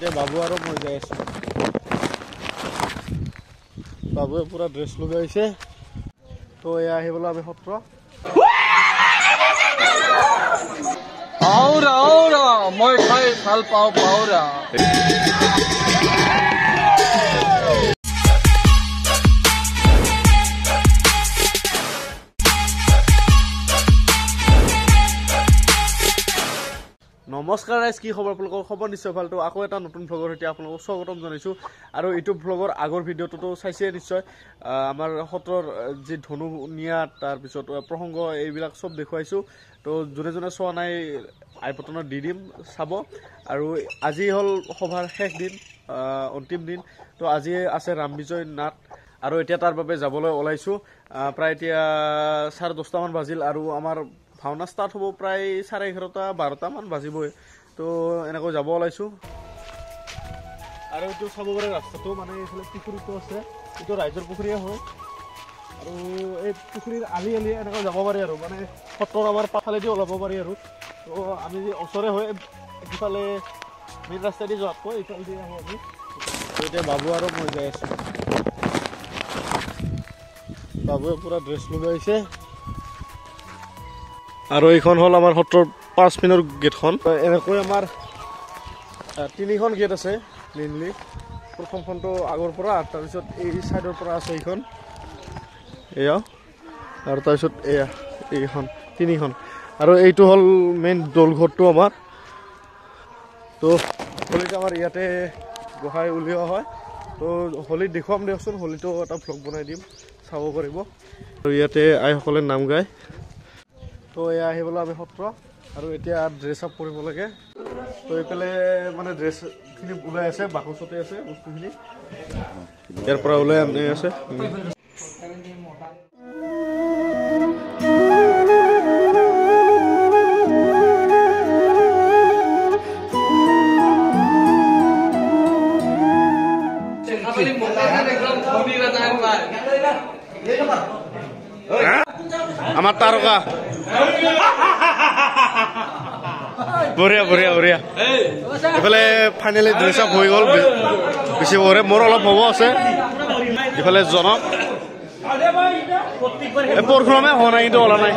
এতিয়া বাবু আৰু মই যাই আছো। বাবুৱে পুৰা ড্ৰেছ লগাইছে। তো এয়া আহি গ'লো আমি সত্ৰ। আওৰা আওৰা মই খাই ভাল পাওঁ পাওৰা। নমস্কাৰ ৰাইজ, কি খবৰ আপোনালোকৰ? খবৰ নিশ্চয় ভাল। তো আকৌ এটা নতুন ভ্লগৰ সৈতে আপোনালোকক স্বাগতম জনাইছোঁ। আৰু এইটো ভ্লগৰ আগৰ ভিডিঅ'টোতো চাইছে নিশ্চয়, আমাৰ সত্ৰৰ যি ধনু নিয়া, তাৰপিছত প্ৰসংগ, এইবিলাক চব দেখুৱাইছোঁ। তো যোনে যোনে চোৱা নাই আই বটনত দি দিম, চাব। আৰু আজি হ'ল সভাৰ শেষ দিন, অন্তিম দিন। তো আজি আছে ৰাম বিজয় নাট, আৰু এতিয়া তাৰ বাবে যাবলৈ ওলাইছোঁ। প্ৰায় এতিয়া 10:30মান বাজিল আৰু আমাৰ ভাওনা ষ্টাৰ্ট হ'ব প্ৰায় 11:30 12টামান বাজিবই। তো এনেকৈ যাব ওলাইছোঁ। আৰু এইটো চাব পাৰে ৰাস্তাটো, মানে এইফালে পুখুৰীটো আছে, এইটো ৰাইজৰ পুখুৰীয়ে হয়। আৰু এই পুখুৰীৰ আলি আলি এনেকৈ যাব পাৰি আৰু, মানে সত্ৰৰ আমাৰ পাছফালেদি ওলাব পাৰি আৰু। তো আমি ওচৰে হৈ সিফালে মেইন ৰাস্তাদি যোৱাতকৈ এইফালেদি আহোঁ আমি। তো এতিয়া বাবু আৰু মই যাই আছোঁ। বাবুৱে পুৰা ড্ৰেছ লগাইছে। আৰু এইখন হ'ল আমাৰ সত্ৰৰ 5 মিনৰ গেটখন। এনেকৈ আমাৰ তিনিখন গেট আছে মেইনলি। প্ৰথমখনটো আগৰ পৰা, তাৰপিছত এই ছাইডৰ পৰা আছে এইখন, এয়া, আৰু তাৰপিছত এয়া এইখন, তিনিখন। আৰু এইটো হ'ল মেইন দৌলঘৰটো আমাৰ। তো হোলীত আমাৰ ইয়াতে গোহাঁই উলিওৱা হয়। তো হোলীত দেখুৱাম দিয়কচোন, হোলীটো এটা ভ্লগ বনাই দিম, চাব পাৰিব। আৰু ইয়াতে আইসকলে নাম গায়। তো এয়া আহি গ'লো আমি সত্ৰ। আৰু এতিয়া ড্ৰেছ আপ কৰিব লাগে। তো এইফালে মানে ড্ৰেছখিনি ওলাই আছে, বাকচতে আছে বস্তুখিনি, ইয়াৰ পৰা ওলাই আনি আছে। আমাৰ তাৰকা বঢ়িয়া বঢ়িয়া বঢ়িয়া। এইফালে ফাইনেলি ড্ৰেছ আপ হৈ গ'ল, বেছি বঢ়ে মোৰ অলপ হ'ব আছে। ইফালে জনক পৰশুৰামে হোৱা নাই, কিন্তু ওলা নাই,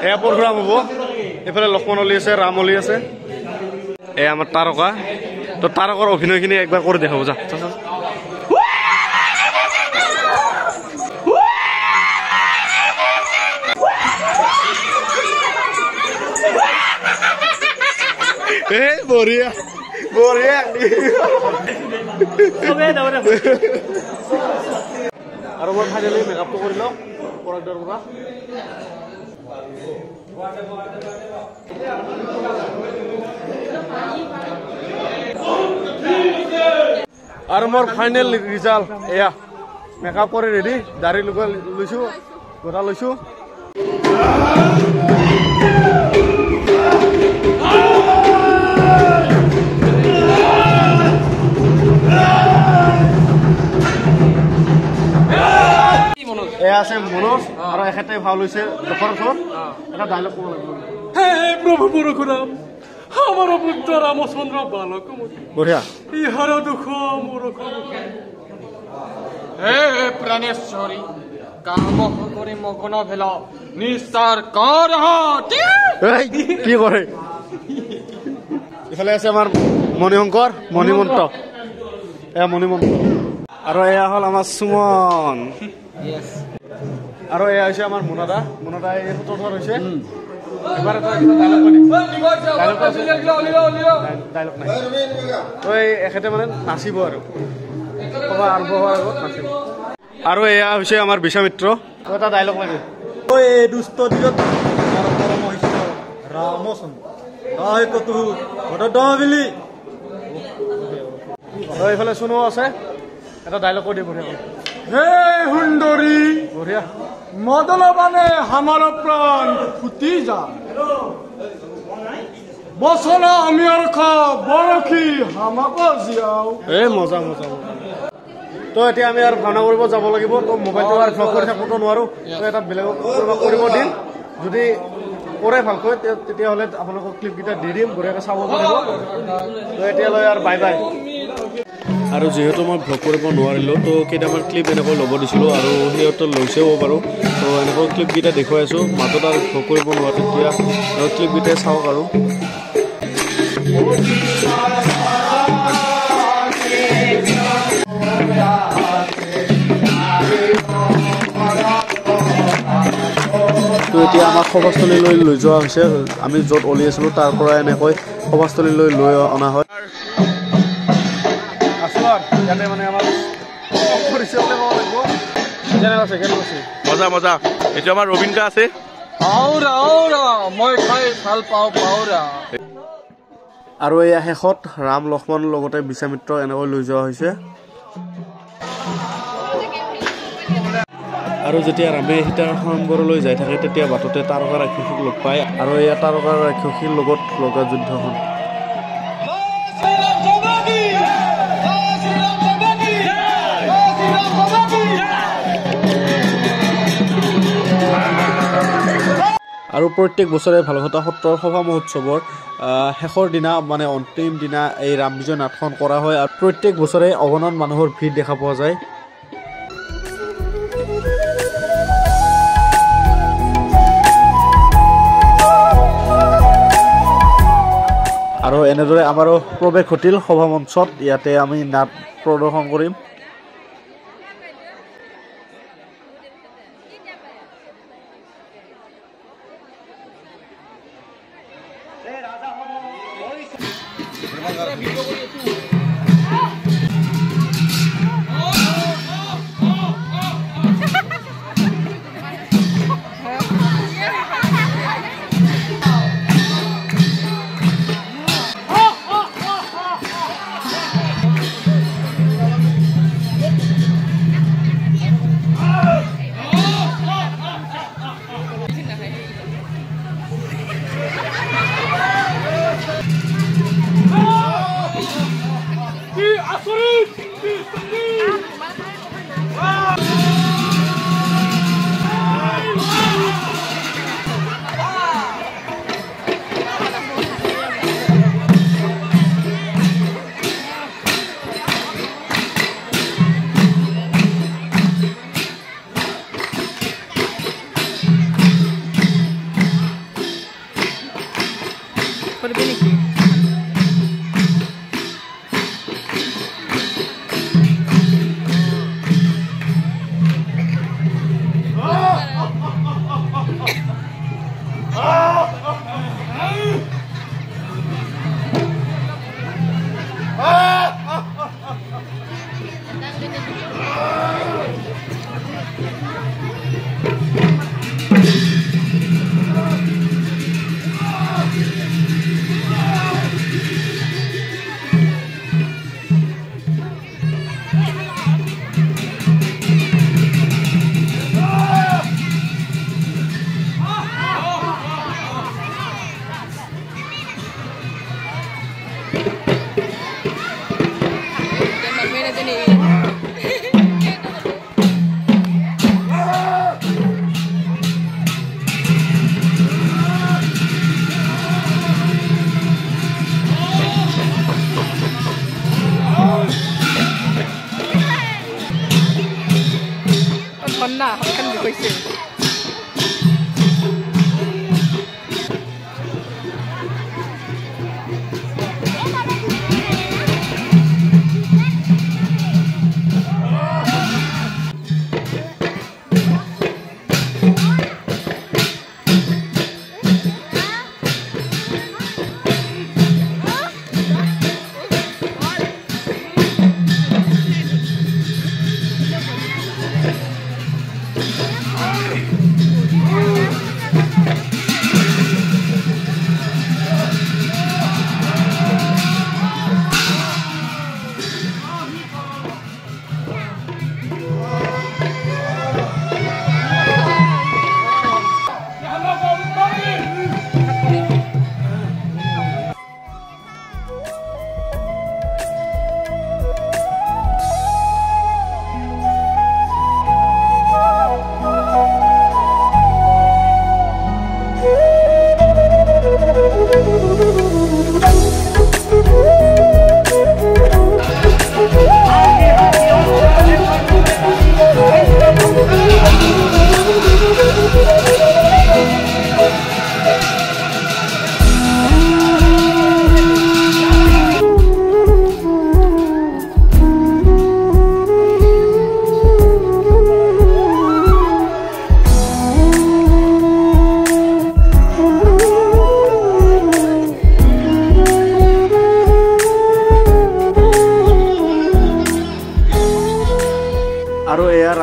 এয়া পৰশুৰাম হ'ব। এইফালে লক্ষ্মণ অলি আছে, ৰাম অলি আছে। এয়া আমাৰ তাৰকা। তো তাৰকাৰ অভিনয়খিনি একবাৰ কৰি দেখাব যা। এই বঢ়িয়া বঢ়িয়া। আৰু মই ফাইনেলি মেকআপটো কৰি লওঁ পৰাগদাৰ পৰা। আৰু মোৰ ফাইনেল ৰিজাল্ট এয়া, মেকআপ কৰি ৰেডি, দাড়ি লগাই লৈছোঁ, গোটা লৈছোঁ। এয়া আছে মনোজ, আৰু এখেতে ভাও লৈছে দশৰথৰ। এটা ডায়লগ ক'ব লাগিব। হে প্ৰভু পৰশুৰাম, আমাৰ পুত্ৰ ৰামচন্দ্ৰ বালক, বঢ়িয়া, ইহাৰ দুখ মোৰ। হে প্ৰাণেশ্বৰী, কাম কৰি মগন ভেল নিস্তাৰ কৰ। কি কৰে? ইফালে আছে আমাৰ মণিশংকৰ, মণিমন্ত, এয়া মণিমন্ত। আৰু এয়া হ'ল আমাৰ সুমন। আৰু এয়া হৈছে আমাৰ মুনাদা। মুনাদা এই সূত্ৰধৰ হৈছে। এবাৰ এটা ডায়লগ নাই, তো এই এখেতে মানে নাচিব আৰু সভা আৰম্ভ হোৱাৰ আগত নাচিব। আৰু এয়া হৈছে আমাৰ বিশ্বামিত্ৰ। এটা ডায়লগ লাগে। এই দুষ্ট দিনত ৰামচন্দ্ৰ। এইফালে চুনু আছে, এটা ডায়লগ কৈ দিয়ে বঢ়িয়া। হে সুন্দৰী, বঢ়িয়া, মদলবানে আমাৰ প্ৰাণ ফুটি যায়, বচনা আমি বৰশী হামাক জীয়াও। এই মজা মজা মজা। তো এতিয়া আমি আৰু ভাওনা কৰিব যাব লাগিব। তো মোবাইলটো আৰু ভ্লগ কৰি থাকিবতো নোৱাৰো, তো এটা বেলেগক কৰিব দিম। যদি কৰে ভালকৈ তেতিয়াহ'লে আপোনালোকক ক্লিপকেইটা দি দিম, বঢ়িয়াকৈ চাব পাৰিব। তো এতিয়ালৈ আৰু বাই বাই। আৰু যিহেতু মই ভ্লগ কৰিব নোৱাৰিলোঁ, তো কেইটামান ক্লিপ এনেকৈ ল'ব দিছিলোঁ আৰু সিহঁতে লৈছেও বাৰু। তো এনেকৈ ক্লিপকেইটা দেখুৱাই আছোঁ, মাজত আৰু ভ্লগ কৰিব নোৱাৰোঁ, তেতিয়া ক্লিপকেইটাই চাওক আৰু। তো এতিয়া আমাক সভাস্থলীলৈ লৈ যোৱা হৈছে। আমি য'ত উলিয়াইছিলোঁ তাৰ পৰা এনেকৈ সভাস্থলীলৈ লৈ অনা হয়। ইয়াতে মানে আমাক মজা মজা। এইটো আমাৰ ৰবীনকা আছে। মই খাই ভাল পাওঁ পাউৰা। আৰু এয়া শেষত ৰাম লক্ষ্মণৰ লগতে বিশ্বামিত্ৰ এনেকৈ লৈ যোৱা হৈছে। আৰু যেতিয়া ৰামে সীতাৰ সয়ম্বৰলৈ যাই থাকে তেতিয়া বাটতে তাৰকা ৰাক্ষসীক লগ পায় আৰু এয়া তাৰকা ৰাক্ষসীৰ লগত লগা যুদ্ধখন। আৰু প্ৰত্যেক বছৰে ভালুঘাটা সত্ৰৰ সভা মহোৎসৱৰ শেষৰ দিনা মানে অন্তিম দিনা এই ৰাম বিজয় নাটখন কৰা হয় আৰু প্ৰত্যেক বছৰে অগণন মানুহৰ ভিৰ দেখা পোৱা যায়। আৰু এনেদৰে আমাৰো প্ৰৱেশ ঘটিল সভা মঞ্চত। ইয়াতে আমি নাট প্ৰদৰ্শন কৰিম।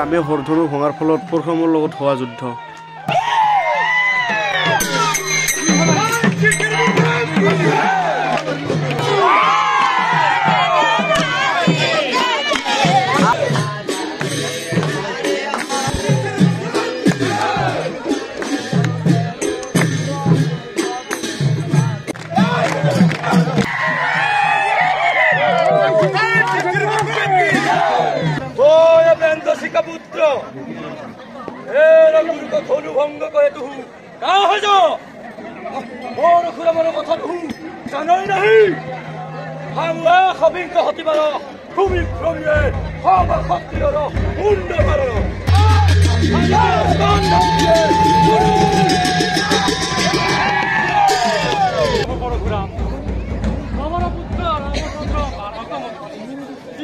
ৰামে হৰধনু ভঙাৰ ফলত পৰশুৰামৰ লগত হোৱা যুদ্ধ। পুত্ৰ ধনু ভঙ্গ কৰে তুহু পৰশুৰামৰ কথা তুহু জানই নাহি। সবিংশ হতিবাৰ ভূমি ভ্ৰমিয়ে সৰ্বশক্তিৰ মুণ্ড মাৰণ। পৰশুৰাম আমাৰ পুত্ৰ ৰামচন্দ্ৰ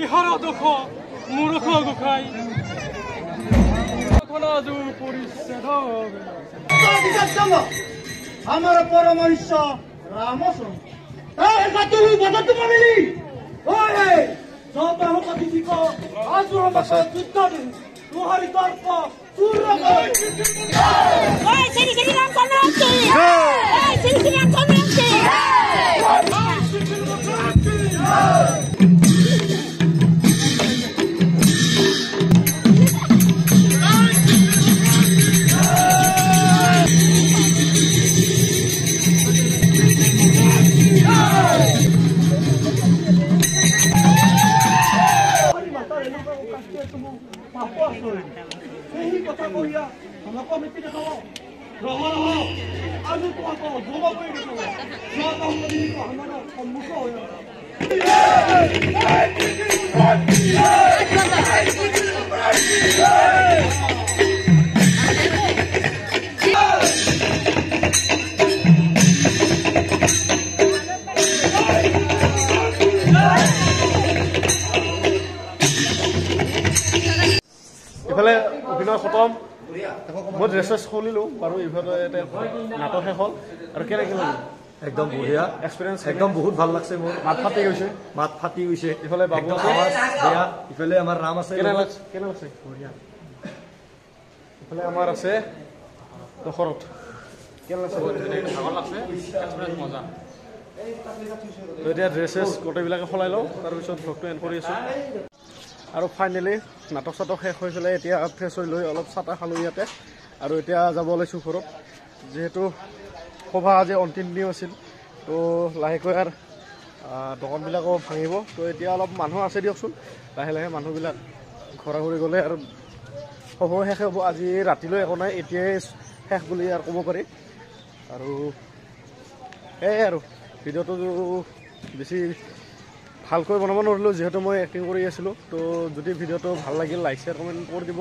ইহৰ দোষ মূৰ্খ গোসাই আমাৰ পৰম ঈশ্বৰ ৰামচন্দ্ৰ ইফালে অভিনয় খতম, মই ড্ৰেছ চেছ খুলিলোঁ বাৰু। ইফালে নাটক শেষ হ'ল আৰু কেনেকৈ লাগিল? একদম বঢ়িয়া এক্সপিৰিয়েঞ্চ, একদম বহুত ভাল লাগছে মোৰ। মাত ফাটি গৈছে, মাত ফাটি গৈছে। ইফালে বাবু বেয়া, ইফালে আমাৰ ৰাম আছে। কেনে লাগছে? কেনে লাগছে? বঢ়িয়া। ইফালে আমাৰ আছে দশৰথ। কেনে লাগছে? ভাগৰ লাগছে, এক্সপিৰিয়েঞ্চ মজা। তো এতিয়া ড্ৰেছ চেছ গোটেইবিলাকে সলাই লওঁ, তাৰপিছত ভ্লগটো এণ্ড কৰি আছোঁ। আৰু ফাইনেলি নাটক চাটক শেষ হৈ পেলাই এতিয়া ফ্ৰেছ হৈ লৈ অলপ চাহ তাহ খালোঁ ইয়াতে। আৰু এতিয়া যাব ওলাইছোঁ ঘৰত, যিহেতু সভা আজি অন্তিম দিন আছিল, তো লাহেকৈ আৰু দোকানবিলাকো ভাঙিব। তো এতিয়া অলপ মানুহ আছে দিয়কচোন, লাহে লাহে মানুহবিলাক ঘৰা ঘৰি গ'লে আৰু সভা শেষ হ'ব। আজি ৰাতিলৈ একো নাই, এতিয়াই শেষ বুলি আৰু ক'ব পাৰি। আৰু সেয়াই আৰু ভিডিঅ'টো বেছি ভালকৈ বনাব নোৱাৰিলোঁ, যিহেতু মই এক্টিং কৰি আছিলোঁ। তো যদি ভিডিঅ'টো ভাল লাগিল লাইক শ্বেয়াৰ কমেণ্ট কৰি দিব।